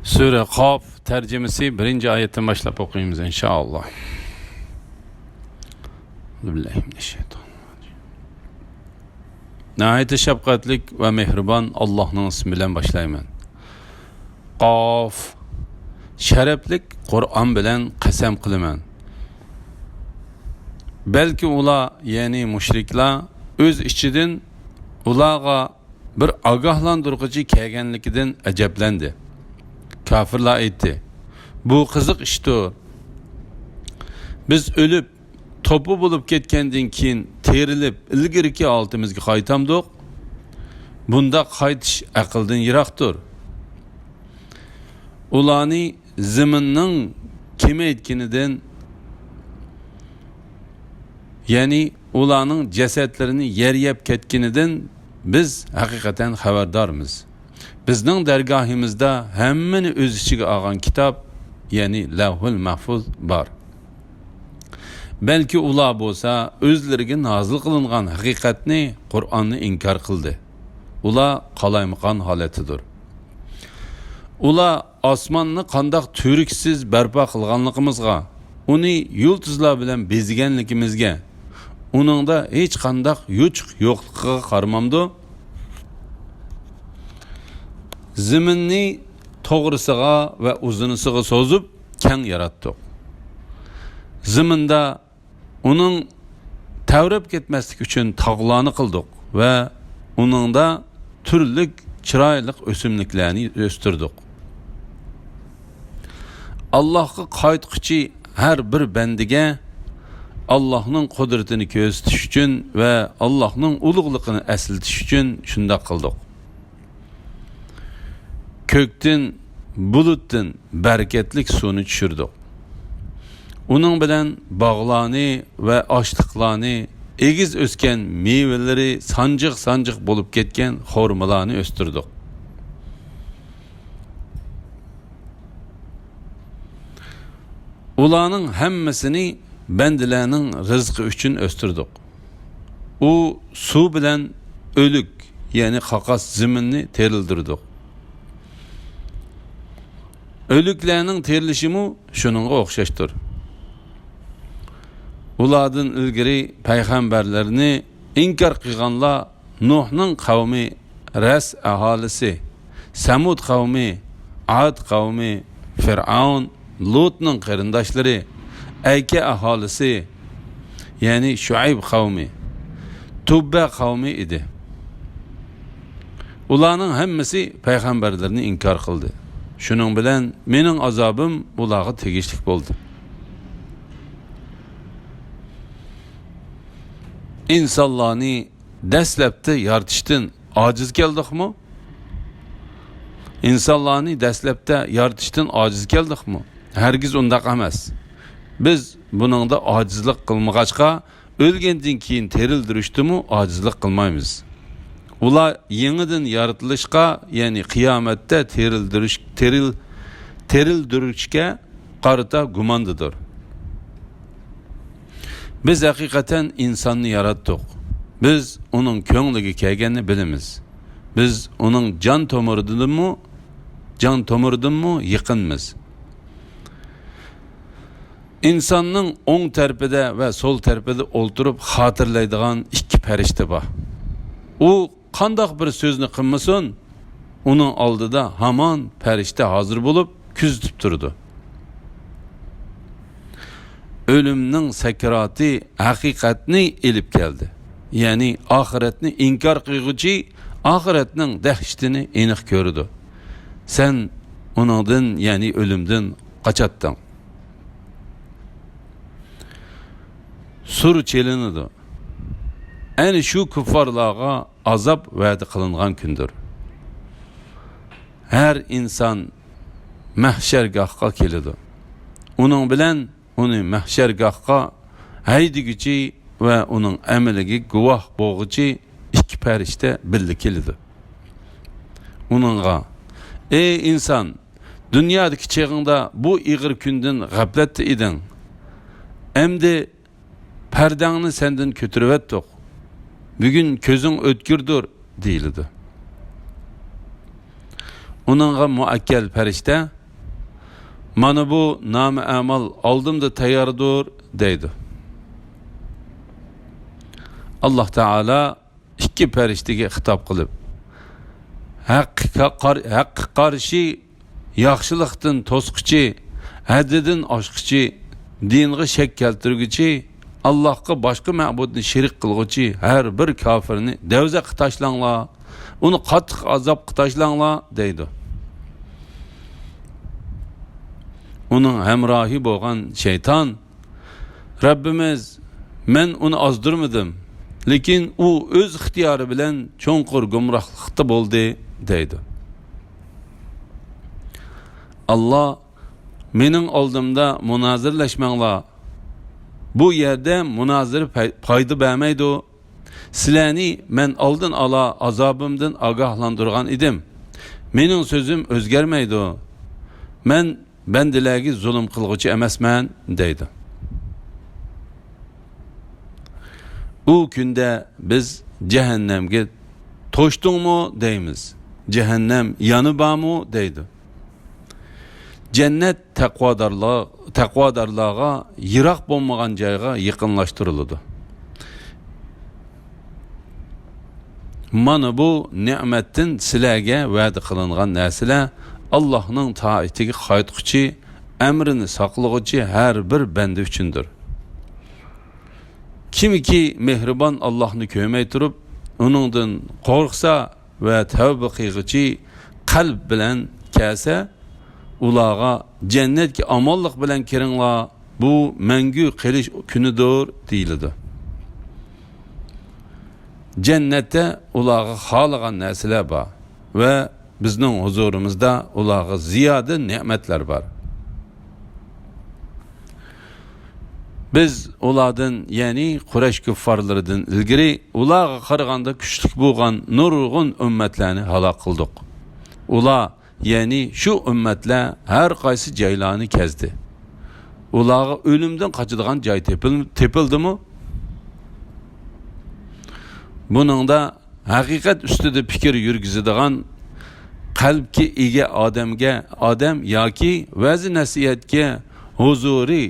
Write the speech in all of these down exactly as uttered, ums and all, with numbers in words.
سۈرە قاف تەرجىمىسى بىرىنچى ئايەتتىن باشلاپ ئوقۇيمىز، ئىنشائاللا. ناھايىتى شەپقەتلىك ۋە مېھرىبان ئاللاھنىڭ ئىسمى بىلەن باشلايمەن. قاف. شەرەپلىك قۇرئان بىلەن قەسەم قىلىمەن. بەلكى ئۇلار، يەنى مۇشرىكلار، ئۆز ئىچىدىن ئۇلارغا بىر ئاگاھلاندۇرغۇچى كەلگەنلىكىدىن ئەجەبلەندى. كاپىرلار ئېيتتى: «بۇ قىزىق ئىشتۇر. بىز ئۆلۈپ، توپا بولۇپ كەتكەندىن كېيىن تىرىلىپ، ئىلگىرىكى ھالىتىمىزگە قايتامدۇق؟ بۇنداق قايتىش ئەقىلدىن يىراقتۇر.» ئۇلارنى زېمىننىڭ كېمەيتكىنىدىن، يەنى ئۇلارنىڭ جەسەتلىرىنى يەر يەپ كەتكىنىدىن بىز ھەقىقەتەن خەۋەردارمىز. بىزنىڭ دەرگاھىمىزدا ھەممىنى ئۆز ئىچىگە ئالغان كىتاب، يەنى لەۋھۇل مەھفۇز بار. بەلكى ئۇلار بولسا ئۆزلىرىگە نازىل قىلىنغان ھەقىقەتنى، قۇرئاننى ئىنكار قىلدى. ئۇلار قالايمىقان ھالەتتىدۇر. ئۇلار ئاسماننى قانداق تۈۋرۈكسىز بەرپا قىلغانلىقىمىزغا، ئۇنى يۇلتۇزلار بىلەن بېزىگەنلىكىمىزگە، ئۇنىڭدا ھېچقانداق يوچۇق يوقلۇقىغا قارىمامدۇ؟ زېمىننى توغرىسىغا ۋە ئۇزۇنىسىغا سوزۇپ، كەڭ ياراتتۇق. زېمىندا ئۇنىڭ تەۋرەپ كەتمەسلىكى ئۈچۈن تاغلارنى قىلدۇق ۋە ئۇنىڭدا تۈرلۈك چىرايلىق ئۆسۈملۈكلەرنى ئۆستۈردۇق. ئاللاھقا قايتقۇچى ھەر بىر بەندىگە ئاللاھنىڭ قۇدرىتىنى كۆرسىتىش ئۈچۈن ۋە ئاللاھنىڭ ئۇلۇغلۇقىنى ئەسلىتىش ئۈچۈن شۇنداق قىلدۇق. كۆكتىن، بۇلۇتتىن بەرىكەتلىك سۇنى چۈشۈردۇق. ئۇنىڭ بىلەن باغلارنى ۋە ئاشلىقلارنى، ئېگىز ئۆسكەن مېۋىلىرى سانجىق-سانجىق بولۇپ كەتكەن خورمىلارنى ئۆستۈردۇق. ئۇلارنىڭ ھەممىسىنى بەندىلەرنىڭ رىزقى ئۈچۈن ئۆستۈردۇق. ئۇ سۇ بىلەن ئۆلۈك، يەنى قاقاس زېمىننى تىرىلدۈردۇق. ئۆلۈكلەرنىڭ تىرىلىشىمۇ شۇنىڭغا ئوخشاشتۇر. ئۇلاردىن ئىلگىرى پەيغەمبەرلەرنى ئىنكار قىلغانلار نۇھنىڭ قەۋمى رەس ئاھالىسى، سەمۇد قەۋمى، ئاد قەۋمى، فىرئەۋن، لۇتنىڭ قېرىنداشلىرى، ئەيكە ئاھالىسى، يەنى شۇئەيب قەۋمى، تۇببە قەۋمى ئىدى. ئۇلارنىڭ ھەممىسى پەيغەمبەرلىرىنى ئىنكار قىلدى. شۇنىڭ بىلەن مېنىڭ ئازابىم ئۇلارغا تېگىشلىك بولدى. ئىنسانلارنى دەسلەپتە يارىتىشتىن ئاجىز كەلدۇقمۇ؟ ئىنسانلارنى دەسلەپتە يارىتىشتىن ئاجىز كەلدۇقمۇ؟ ھەرگىز ئۇنداق ئەمەس. بىز بۇنىڭدا ئاجىزلىق قىلمىغاچقا، ئۆلگەندىن كېيىن تىرىلدۈرۈشتىمۇ ئاجىزلىق قىلمايمىز. ئۇلار يېڭىدىن يارىتىلىشقا، يەنى قىيامەتتە تىرىلدۈرۈش-، تىرىل-، تىرىلدۈرۈشكە قارىتا گۇماندىدۇر. بىز ھەقىقەتەن ئىنساننى ياراتتۇق. بىز ئۇنىڭ كۆڭلىگە كەلگەننى بىلىمىز. بىز ئۇنىڭ جان تومۇرىدىنمۇ، جان تومۇرىدىنمۇ يېقىنمىز. ئىنساننىڭ ئوڭ تەرىپىدە ۋە سول تەرىپىدە ئولتۇرۇپ خاتىرىلەيدىغان ئىككى پەرىشتە بار. ئۇ قانداق بىر سۆزنى قىلمىسۇن، ئۇنىڭ ئالدىدا ھامان پەرىشتە ھازىر بولۇپ كۆزىتىپ تۇرىدۇ. ئۆلۈمنىڭ سەكراتى ھەقىقەتنى ئېلىپ كەلدى. يەنى ئاخىرەتنى ئىنكار قىلغۇچى ئاخىرەتنىڭ دەھشىتىنى ئېنىق كۆرىدۇ. سەن ئۇنىڭدىن، يەنى ئۆلۈمدىن قاچاتتىڭ. سۇر چېلىنىدۇ. ئەنە شۇ كۇففارلارغا ئازاب ۋەدە قىلىنغان كۈندۇر. ھەر ئىنسان مەھشەرگاھقا كېلىدۇ. ئۇنىڭ بىلەن ئۇنى مەھشەرگاھقا ھەيدىگۈچى ۋە ئۇنىڭ ئەمىلىگە گۇۋاھ بولغۇچى ئىككى پەرىشتە بىللە كېلىدۇ. ئۇنىڭغا: «ئەي ئىنسان، دۇنيادىكى چېغىڭدا بۇ ئېغىر كۈندىن غەپلەتتە ئىدىڭ. ئەمدى پەردەڭنى سەندىن كۆتۈرۈۋەتتۇق. بۈگۈن كۆزۈڭ ئۆتكۈردۇر» دېيىلىدۇ. ئۇنىڭغا مۇئەككەل پەرىشتە، «مانا بۇ نامە ئەمال ئالدىمدا تەيياردۇر» دەيدۇ. ئاللاھ تائالا ئىككى پەرىشتىگە خىتاب قىلىپ، ھەققە قار-، ھەققە قارشى، ياخشىلىقتىن توسقۇچى، ھەددىدىن ئاشقۇچى، دىنغا شەك كەلتۈرگۈچى، ئاللاھقا باشقا مەبۇدنى شېرىك قىلغۇچى ھەر بىر كاپىرنى دەۋزەخكە تاشلاڭلار، ئۇنى قاتتىق ئازابقا تاشلاڭلار دەيدۇ. ئۇنىڭ ھەمراھى بولغان شەيتان، «رەببىمىز، مەن ئۇنى ئازدۇرمىدىم، لېكىن ئۇ ئۆز ئىختىيارى بىلەن چوڭقۇر گۇمراھلىقتا بولدى» دەيدۇ. ئاللاھ، «مېنىڭ ئالدىمدا مۇنازىرىلەشمەڭلار، بۇ يەردە مۇنازىرە پاي-، پايدا بەرمەيدۇ. سىلەرنى مەن ئالدىن ئالا ئازابىمدىن ئاگاھلاندۇرغان ئىدىم. مېنىڭ سۆزۈم ئۆزگەرمەيدۇ. مەن بەندىلەرگە زۇلۇم قىلغۇچى ئەمەسمەن» دەيدۇ. ئۇ كۈندە بىز جەھەننەمگە «توشتۇڭمۇ؟» دەيمىز. «جەھەننەم يانى بارمۇ؟» دەيدۇ. جەننەت تەقۋادارلار، تەقۋادارلارغا يىراق بولمىغان جايغا يېقىنلاشتۇرۇلىدۇ. مانا بۇ نېمەتتىن سىلەرگە ۋەدە قىلىنغان نەرسىلەر ئاللاھنىڭ تائىتىگە قايتقۇچى، ئەمرىنى ساقلىغۇچى ھەر بىر بەندە ئۈچۈندۇر. كىمكى مېھرىبان ئاللاھنى كۆرمەي تۇرۇپ، ئۇنىڭدىن قورقسا ۋە تەۋبە قىلغۇچى قەلب بىلەن كەلسە، ئۇلارغا «جەننەتكە ئامانلىق بىلەن كىرىڭلار، بۇ مەڭگۈ قېلىش كۈنىدۇر» دېيىلىدۇ. جەننەتتە ئۇلارغا خالىغان نەرسىلەر بار ۋە بىزنىڭ ھۇزۇرىمىزدا ئۇلارغا زىيادە نېمەتلەر بار. بىز ئۇلاردىن، يەنى قۇرەيش كۇففارلىرىدىن ئىلگىرى ئۇلارغا قارىغاندا كۈچلۈك بولغان نۇرغۇن ئۈممەتلەرنى ھالاك قىلدۇق. ئۇلار، يەنى شۇ ئۈممەتلەر ھەر قايسى جايلارنى كەزدى. ئۇلارغا ئۆلۈمدىن قاچىدىغان جاي تېپىل-، تېپىلدىمۇ؟ بۇنىڭدا ھەقىقەت ئۈستىدە پىكىر يۈرگۈزىدىغان، قەلبكە ئىگە ئادەمگە، ئادەم ياكى ۋەز-نەسىھەتكە ھۇزۇرى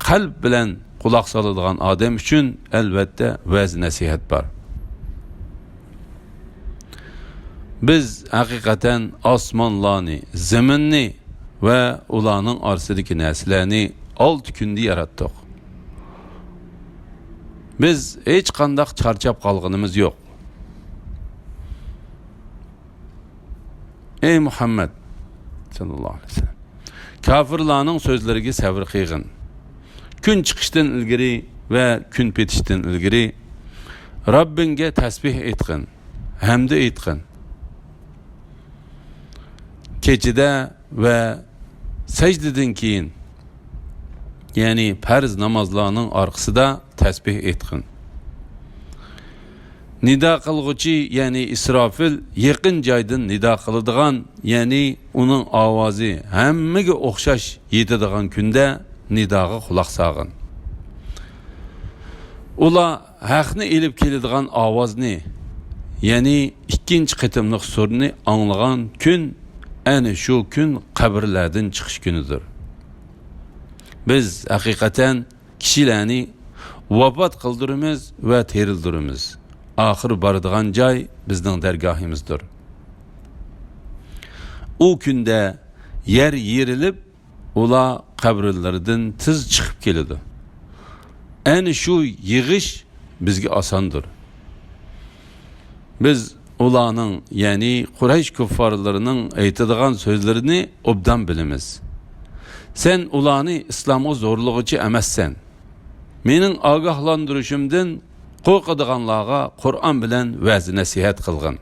قەلب بىلەن قۇلاق سالىدىغان ئادەم ئۈچۈن، ئەلۋەتتە، ۋەز-نەسىھەت بار. بىز ھەقىقەتەن ئاسمانلارنى، زېمىننى ۋە ئۇلارنىڭ ئارىسىدىكى نەرسىلەرنى ئالتە كۈندە ياراتتۇق. بىز ھېچقانداق چارچاپ قالغىنىمىز يوق. ئەي مۇھەممەد ساللاللاھۇ ئەلەيھى ۋەسەللەم، كاپىرلارنىڭ سۆزلىرىگە سەۋر قىلغىن. كۈن چىقىشتىن ئىلگىرى ۋە كۈن پېتىشتىن ئىلگىرى رەببىڭگە تەسبىھ ئېيتقىن، ھەمدە ئېيتقىن. كېچىدە ۋە سەجدىدىن كېيىن، يەنى پەرز نامازلارنىڭ ئارقىسىدا تەسبىھ ئېيتقىن. نىدا قىلغۇچى، يەنى ئىسرافىل يېقىن جايدىن نىدا قىلىدىغان، يەنى ئۇنىڭ ئاۋازى ھەممىگە ئوخشاش يېتىدىغان كۈندە نىداغا قۇلاق سالغىن. ئۇلار ھەقنى ئېلىپ كېلىدىغان ئاۋازنى، يەنى ئىككىنچى قېتىملىق سۈرىنى ئاڭلىغان كۈن، ئەنە شۇ كۈن قەبرىلەردىن چىقىش كۈنىدۇر. بىز ھەقىقەتەن كىشىلەرنى ۋاپات قىلدۇرىمىز ۋە تىرىلدۈرىمىز. ئاخىر بارىدىغان جاي بىزنىڭ دەرگاھىمىزدۇر. ئۇ كۈندە يەر يېرىلىپ، ئۇلار قەبرىلىرىدىن تېز چىقىپ كېلىدۇ. ئەنە شۇ يىغىش بىزگە ئاساندۇر. بىز ئۇلارنىڭ، يەنى قۇرەيش كۇففارلىرىنىڭ ئېيتىدىغان سۆزلىرىنى ئوبدان بىلىمىز. سەن ئۇلارنى ئىسلامغا زورلىغۇچى ئەمەسسەن. مېنىڭ ئاگاھلاندۇرۇشۇمدىن قورقىدىغانلارغا قۇرئان بىلەن ۋەز-نەسىھەت قىلغىن.